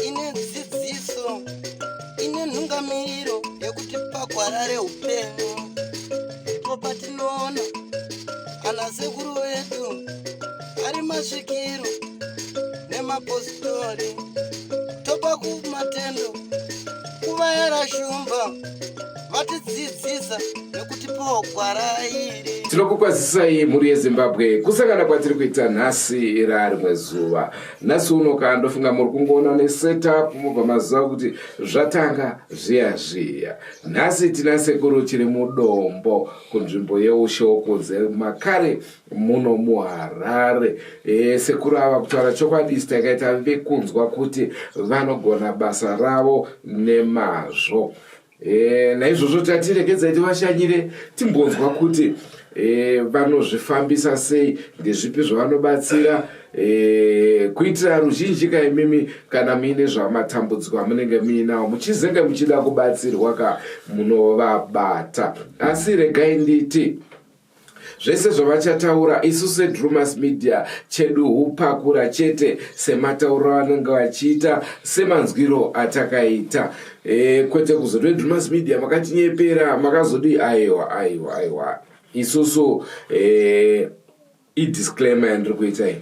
Ine dzidziso, ine nhungamiriro yekuti pagwara reupenyu ndipo patinoona ana sekuru vedu ari masvikiro nemapositori topa kumatendo kuvayara shumba vatidzidzisa nekutipawo gwara iri. Tinokukwazisai mhuri yeZimbabwe kusangana kwatiri kuita nhasi rarimwe zuva. Nhasi uno ka ndofunga muri kungoona nesetup mobva maziva kuti zvatanga zviya zviya. Nhasi tina sekuru chiri mudombo kunzvimbo yeushe wokunze makare muno muHarare. E, sekuru ava kutaura chokwadi isu takaita vekunzwa kuti vanogona basa ravo nemazvo. E, naizvozvo tati regedzai tivashanyire timbonzwa kuti e, vanozvifambisa sei, ndezvipi zvavanobatsira e, kuitira ruzhinji ka imimi kana muine zvamatambudziko amunenge muinawo muchizenge muchida kubatsirwa ka munovabata. Asi regai nditi Zvese zvavachataura isu seDrewmas Media chedu hupakura chete sematauriro avanenge vachiita semanzwiro atakaita. E, kwete kuzoti veDrewmas Media makatinyepera makazodii aiwa aiwa aiwa isusu e, idisclaimer yandiri kuita iyi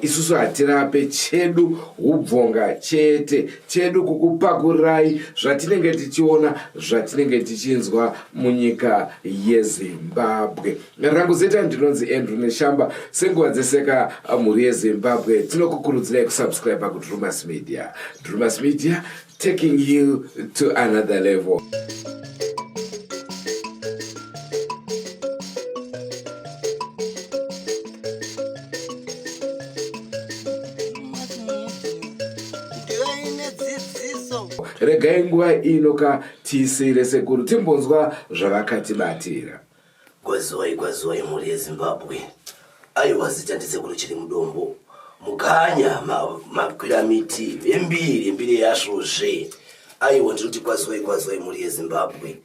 isusu hatirape chedu hubvonga chete chedu kukupakurirai zvatinenge tichiona zvatinenge tichinzwa munyika yeZimbabwe. Rangu zita ndinonzi Andrew Neshamba. Senguva dzeseka mhuri yeZimbabwe tinokukurudzirai kusubscribe kuDrewmas Media. Drewmas Media taking you to another level. Regai nguva ino ka Tiisire sekuru timbonzwa zvavakatibatira. Kwaziwai kwaziwai mhuri yeZimbabwe. Aiwa zita ndisekuru Chirimudombo. Mukanya makwira miti vembiri mbiri yasvozve. Aiwa ndinoti kwaziwai kwaziwai mhuri yeZimbabwe.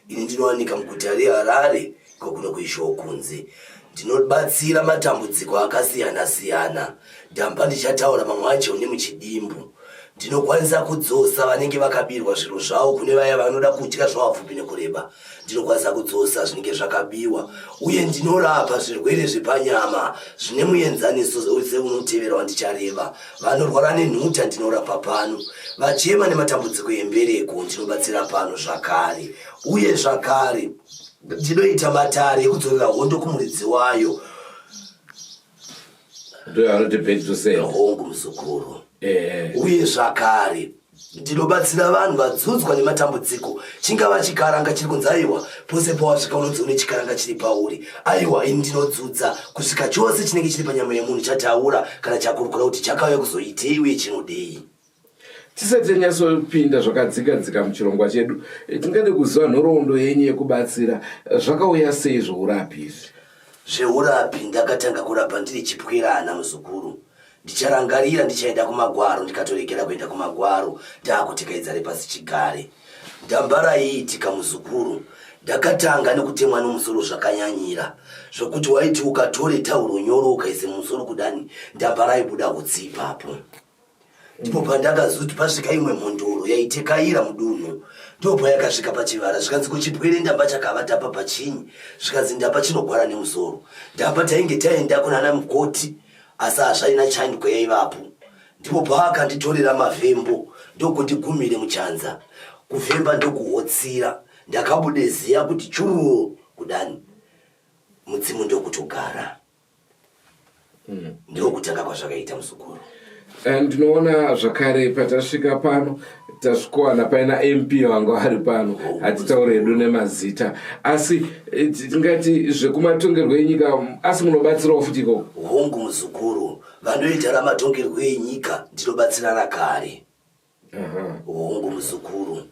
Ini ndinowanika muguta reHarare iko kuno kuIshokunze. Ndinobatsira matambudziko akasiyana siyana. Ndamba ndichataura mamwe acho nemuchidimbu. Ndinokwanisa kudzosa vanenge vakabirwa zviro zvavo kune vaya vanoda kudya zvavapfupi nekureba. Ndinokwanisa kudzosa zvinenge zvakabiwa uye ndinorapa zvirwere zvepanyama zvine muenzaniso seunotevera wandichareva. Vanorwara nenhuta ndinorapa pano, vachema nematambudziko embereko ndinobatsira pano zvakare uye zvakare ndinoita matare ekudzorera hondo kumuridzi wayo. Ndoyavanoti back to sender. Hongu muzukuru. Eh. Uye zvakare ndinobatsira vanhu vadzudzwa nematambudziko chingava chikaranga chiri kunzi aiwa pose pawasvika unonzi une chikaranga chiri pauri aiwa ini ndinodzudza kusvika chose chinenge chiri panyama yemunhu chataura kana chakurukura kuti chakauya kuzoitei uye chinodei. Tisati tanyatsopinda zvakadzika dzika muchirongwa chedu, eh, tingade kuziva nhoroondo yenyu yekubatsira. Zvakauya sei zvourapi izvi? Zveurapi ndakatanga kurapa ndiri chipwerana muzukuru. Ndicharangarira ndichaenda kumagwaro ndikatoregera kuenda kumagwaro ndaakutekaidza repasi chigare. Ndamba raiitika muzukuru. Ndakatanga nekutemwa nomusoro zvakanyanyira zvokuti waiti ukatore tauro nyoro ukaise mumusoro kudani ndamba raibuda hutsi ipapo. Ndipo pandakazoti pasvika imwe mhondoro yaitekaira mudunhu ndopayakasvika pachivara zvikanzi kuchipwere ndamba chakavata apa pachinyi zvikanzi ndamba chinogwara nemusoro ndamba tainge taenda kunana mukoti asi hazvaina chanduko yaivapo ndipo paakanditorera mavhembo ndokundigumire muchanza kuvhemba ndokuhotsira ndakabude ziya kuti chururu kudani mudzimu ndokutogara Ndokutanga kwazvakaita muzukuru. Eh, ndinoona zvakare patasvika pano tasvikowana paina mp vanga vari pano oh, hatitaure hedu nemazita asi eh, tingati zvekumatongerwo enyika asi munobatsirawo futi ikoko hongu muzukuru vanoita ramatongerwo enyika ndinobatsirana kare Hongu muzukuru,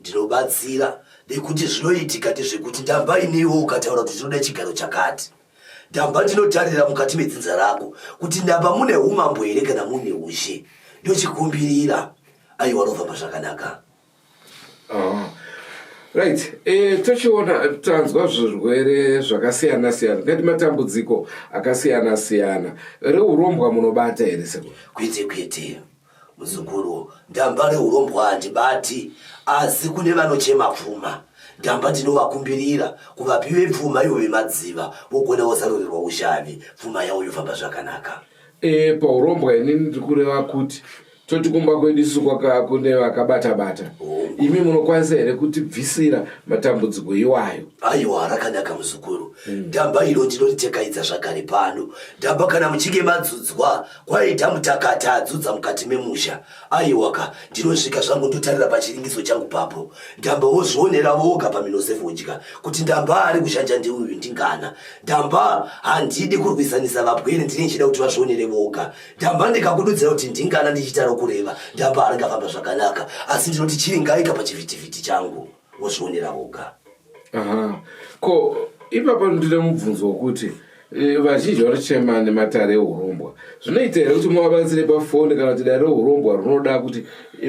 ndinobatsira nekuti zvinoitika ndezvekuti ndamba iniwo ukataura kuti ndinoda chigaro chakati ndamba ndinotarira mukati medzinza rako kuti ndamba mune umambo here kana mune ushe ndochikumbirira aiwa rovamba zvakanaka. Oh. Right, tochiona tanzwa zvirwere zvakasiyana siyana, ngati matambudziko akasiyana siyana. Reurombwa munobata here sekuru? Kwete kwete muzukuru, ndamba reurombwa handibati, asi kune vanochema pfuma ndamba ndinovakumbirira kuvapi vepfuma ivo vemadziva vogona vosarurirwa ushavi, pfuma yavo yofamba zvakanaka. Paurombwa inini ndiri kureva kuti toti kumba kwedu isu kune vakabata bata, imi munokwanisa here kutibvisira matambudziko iwayo? Aiwa, rakanaka muzukuru. Ndamba iro ndinoritekaidza zvakare pano. Ndamba kana muchinge madzudzwa kwaita mutakata adzudza mukati memusha, aiwaka, ndinosvika zvangu ndotarira pachiringiso changu papo. Ndamba wozvionera voga pamhino sefodya kuti ndamba ari kushanja ndeuyu ndingana. Ndamba handidi kurwisanisa vapwere, ndinenge ndichida kuti vazvionere voga. Ndamba ndikakududzira kuti ndingana ndichiita rokureva, ndamba aringafamba zvakanaka, asi ndinoti chiringaika pachivhitivhiti changu wozvionera voga. Aha. Ko ipapo ndine mubvunzo wokuti vazhinji vanochema nematare eurombwa. Zvinoita here kuti muvabatsire pafoni kana kuti dare reurombwa rinoda kuti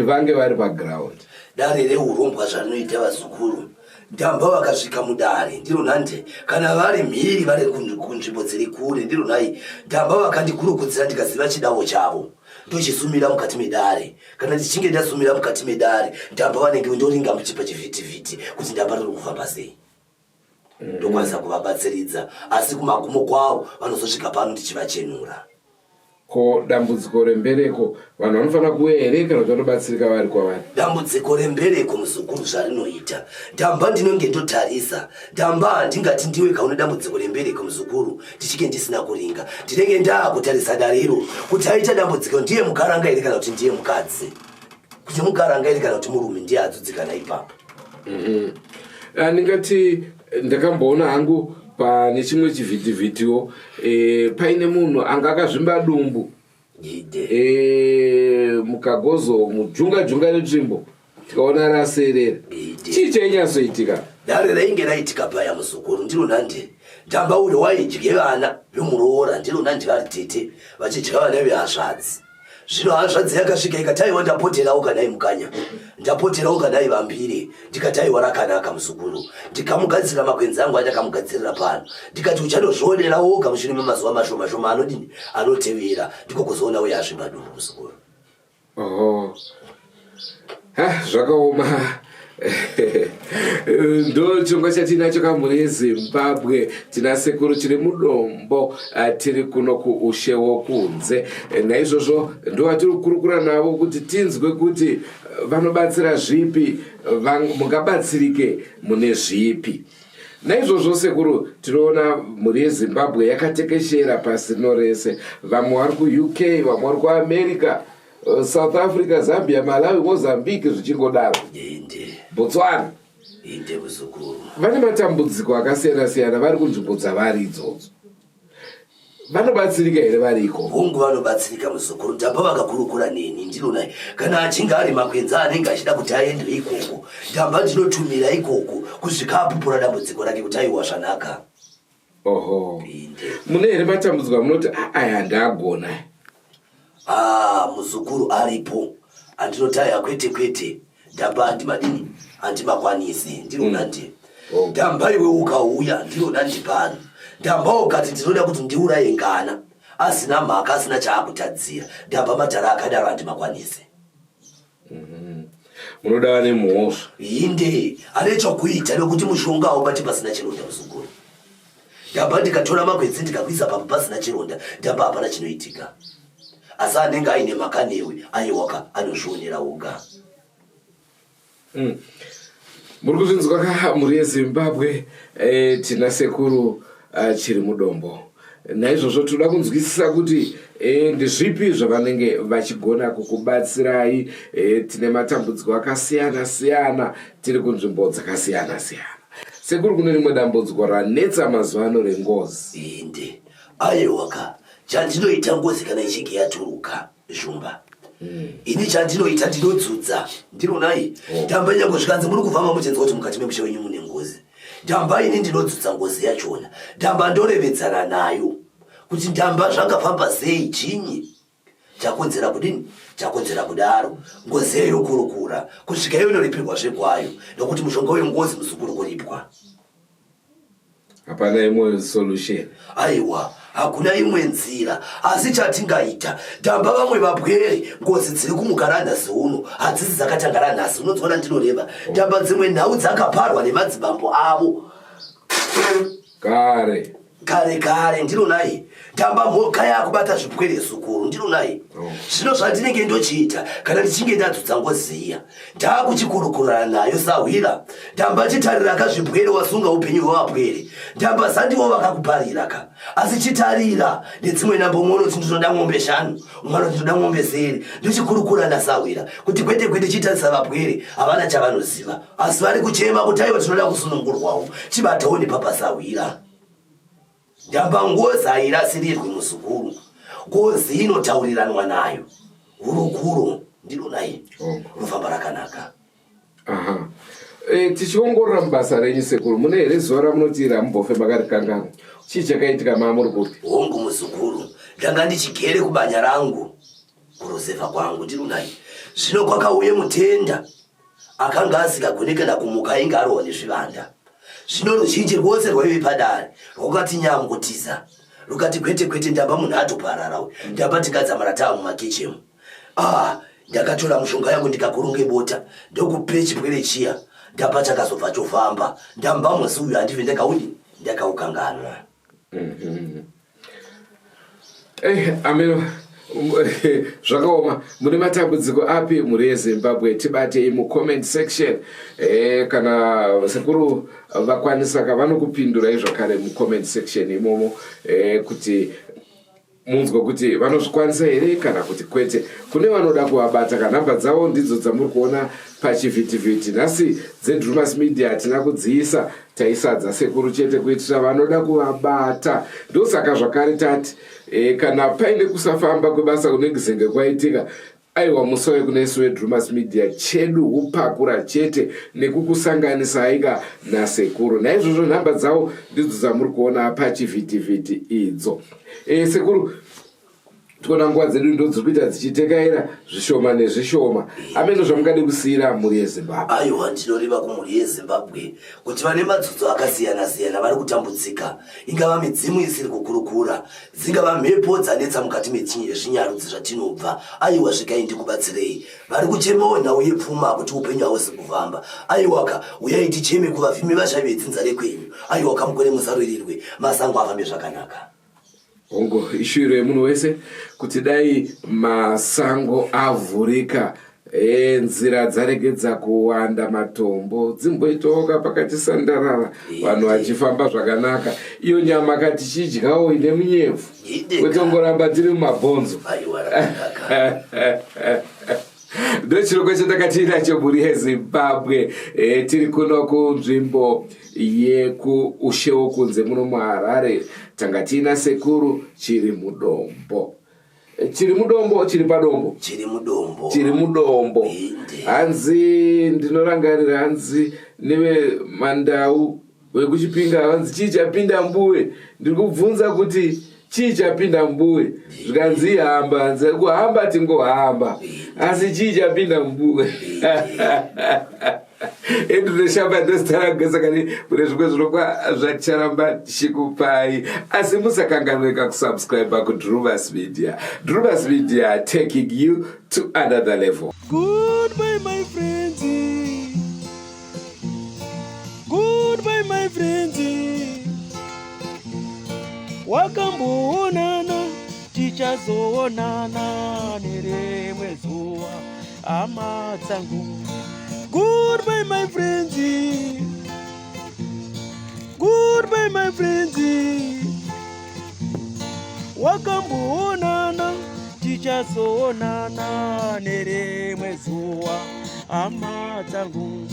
vange vari paground? Dare reurombwa zvarinoita vazukuru, ndamba vakasvika mudare ndiro nhande, kana vari mhiri vari kunzvimbo dziri kure ndiro nhai, ndamba vakandikurukudzira ndikaziva chidavo chavo ndochisumira mukati medare. Kana ndichinge ndasumira mukati medare, ndamba vanenge ndoringa muchipa chivhitivhiti kuti ndamba riri kufamba sei, ndokwanisa kuvabatsiridza, asi kumagumo kwavo vanozosvika pano ndichivachenura. Ko dambudziko rembereko, vanhu vanofanira kuuya here kana kuti vanobatsirika vari kwavari? Dambudziko rembereko muzukuru zvarinoita, ndamba ndinonge ndotarisa. Ndamba handingati ndiwe kaune dambudziko rembereko muzukuru ndichinge ndisina kuringa. Ndinenge ndaakutarisa dariro kuti aita dambudziko ndiye mukaranga here kana kuti ndiye mukadzi, kuti mukaranga here kana kuti murume ndiye adzudzikana ipapo. Ndingati ndakamboona hangu pane chimwe chivhitivhitiwo paine munhu anga akazvimba dumbu mukagozo mujunga junga netsvimbo, tikaona raserera. Chii chainyatsoitika? Dare rainge raitika paya muzukuru ndiro nhande, ndamba uyo waidye vana vemuroora, ndiro nhande vari tete vachidya vana vehazvadzi. Zvino hanzvadzi yakasvika ikati, aiwa, ndapoterawo kanai mukanya, ndapoterawo kanai vambire. Ndikati, aiwa, rakanaka muzukuru. Ndikamugadzirira makwenzi angu andakamugadzirira pano, ndikati uchanozvionera woga mushure memazuva mashoma shoma anodini anotevera. Ndiko kuzoona uye azvimba dumbu muzukuru. Oho. Ha, zvakaoma. Ndo chirongwa chatinacho kamhuri yeZimbabwe. Tina sekuru tiri mudombo, tiri kuno kuushe wokunze. Naizvozvo ndovatiri kukurukura navo kuti tinzwe kuti vanobatsira zvipi, mungabatsirike mune zvipi. Naizvozvo sekuru, tinoona mhuri yeZimbabwe yakatekeshera pasi rino rese. Vamwe vari kuUK, vamwe vari kuAmerica, South Africa, Zambia, Malawi, Mozambique, zvichingodaro, Botswana. Inde muzukuru. Vane matambudziko akasiyana siyana vari kunzvimbo dzavari idzodzo. Vanobatsirika here vari ikoko? Hongu, vanobatsirika muzukuru. Ndamba vakakurukura neni ndinonai, kana achinge ari makwenzi anenge achida kuti aende ikoko, ndamba ndinotumira ikoko kusvika apupura dambudziko rake kuti aiwa, zvanaka. Oho. Mune here matambudziko amunoti, "Ah, aya handiagona"? Ah, muzukuru, aripo andinoti aya kwete kwete, ndamba handimadini, handimakwanisi, ndinoda ndi ndamba iwe ukauya ndinoda ndipano, ndamba ukati ndinoda kuti ndiuraye ngana asina mhaka, asina chaakutadzira, ndamba matara akadaro handimakwanisi. Munoda vane mhosva. Inde, ane chokuita nekuti mushonga haubati pasina chironda muzukuru. Ndamba ndikatora makwenzi ndikakuisa papo pasina chironda, ndamba hapana chinoitika, asi anenge aine mhaka newe, aiwaka, anozvionera oga. Muri kuzvinzwa ka mhuri yeZimbabwe, tina sekuru chiri mudombo. Naizvozvo tinoda kunzwisisa kuti ndezvipi zvavanenge vachigona kukubatsirai. Tine matambudziko akasiyana siyana, tiri kunzvimbo dzakasiyana siyana. Sekuru, kune rimwe dambudziko ranetsa mazuva ano rengozi. Inde, aiwaka, chandinoita ngozi kana ichinge yaturuka shumba, ini chandinoita ndinodzudza, ndinonai ndamba nyange zvikanzi muri kufamba muchinzwa kuti mukati memusha wenyu mune ngozi, ndamba ini ndinodzudza ngozi yachona, ndamba ndorevedzana nayo kuti ndamba zvangafamba sei, chinyi. Chakonzera kudini? Chakonzera kudaro. Ngozi iyo yokurukura kusvika iyo inoripirwa zvekwayo nokuti mushonga wengozi muzukuru kuripwa. Hapana imwe solution. Aiwa, hakuna imwe nzira asi chatingaita tamba vamwe vapwere ngozi dziri kumuka ranhasi uno hadzisi dzakatanga ranhasi unonzwa ndinoreva tamba dzimwe nhau dzakaparwa nemadzibambo avo kare kare kare ndiro nai tamba mhoka yakubata zvipwere zukuru ndiro nai oh. Zvino zvandinenge ndochiita kana ndichinge ndadzudza ngoziya ndakuchikurukurana nayo sahwira ndamba chitarira ka zvipwere wasunga upenyu hwevapwere ndamba sandivo vakakuparira ka asi chitarira nedzimwe nambo umwe unoti ndinoda mwombe shanu umwe anoti ndinoda mwombe sere ndochikurukura nasahwira kuti kwete kwete chitarisa vapwere havana chavanoziva asi vari kuchema kuti aiwa tinoda kusunungurwawo chibatawo nepapasahwira Ndamba ngozi hairasirirwi muzukuru. Ngozi inotauriranwa nayo. Hurukuro ndiro naye. Oh. Rofamba rakanaka. Aha. E, tichiongorora mubasa renyu sekuru, mune here zuva ramunoti ramumbofe makarikanganwa? Chii chakaitika maamuri kupi? Hongu muzukuru, ndanga ndichigere kubanya rangu kuruzevha kwangu ndiro naye. Zvino kwakauye mutenda Akanga asingagone kana kumuka ainge arohwa nezvivanda. Zvino ruzhinji rwose rwaive padare rwakati nyamu kutiza. Rukati kwete kwete ndamba munhu atoparara uyu. Ndamba tingadzamara taa mumakichemu. Ah, ndakatora mushonga yangu ndikakurunge bota ndokupe chipwere chiya. Ndamba chakazobva chofamba. Ndamba musi uyu handife ndakaudi ndakaukanganwa. Eh, ameno zvakaoma mune matambudziko api mhuri yezimbabwe tibatei mucomment section eh, kana sekuru vakwanisa ka vanokupindurai zvakare mucomment section imomo eh, kuti munzwe kuti vanozvikwanisa here kana kuti kwete kune vanoda kuvabata ka nhamba dzavo ndidzo dzamuri kuona pachivhitivhiti nhasi dzedrumas media hatina kudziisa taisa dzasekuru chete kuitira vanoda kuvabata ndosaka zvakare tati e, kana paine kusafamba kwebasa kunenge kwaitika aiwa musauye kune isu vedrumas media chedu hupakura chete nekukusanganisaika nasekuru naizvozvo nhamba dzavo ndidzo dzamuri kuona pachivhitivhiti idzo e, sekuru Tikuona nguva dzedu ndodziri kuita dzichitekaira zvishoma nezvishoma. Ameno zvamungade kusiira mhuri yeZimbabwe. Aiwa, ndinoreva kumhuri yeZimbabwe kuti vane madzudzo akasiyana-siyana vari kutambudzika, ingava midzimu isiri kukurukura, dzingava mhepo dzanetsa mukati mezvinyarudzi zvatinobva. Aiwa, svikai ndikubatsirei. Vari kuchemawo nhau yepfuma kuti upenyu hausi kufamba. Aiwaka, uyai ticheme kuvavhimi vashavi vedzinza rekwenyu. Aiwaka, mukore musarurirwe, masango afambe zvakanaka. Hongu, ishuwiro yemunhu wese kuti dai masango avhurika e, nzira dzaregedza kuwanda matombo dzimboitawoka pakati sandarara vanhu vachifamba zvakanaka iyo nyama ka tichidyawo ine munyepfu kwetongoramba tiri mumabhonzo ndochirongwa chatakatiinacho mhuri yezimbabwe e, tiri kuno kunzvimbo yekuushewo kunze muno muharare tanga tiina sekuru chiri mudombo e, chiri mudombo chiri padombo chiri mudombo chiri mudombo hanzi ndinorangarira hanzi neve mandau Wekuchipinga hanzi chii chapinda mbuwe ndiri kubvunza kuti chii chapinda mbuwe zvikanzi ihamba hanzi kuhamba tingohamba asi chii chapinda mbuwe Andrew Neshamba ndozita rangu saka kune zvimwe zvirongwa zvaticharamba tichikupai asi musakanganweka kusubscribe kuDrewmas Media. Drewmas Media taking you to another level. Goodbye my friends. Goodbye my friends. Wakamboonana tichazoonana nerimwe zuva hama dzangu. Goodbye my friends. Goodbye my friends. Wakamboonana tichazoonana nerimwe zuva hama dzangu.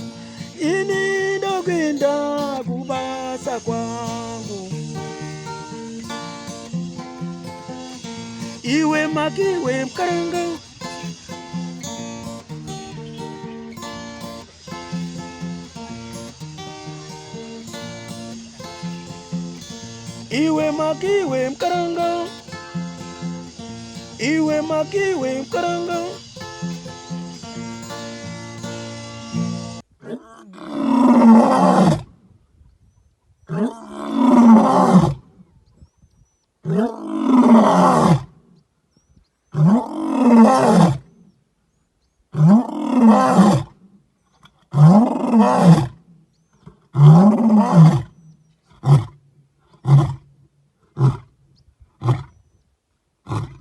Ini ndokuenda kubasa kwangu. Iwe makiwe mkaranga Iwe makiwe mkaranga. Iwe makiwe mukaranga.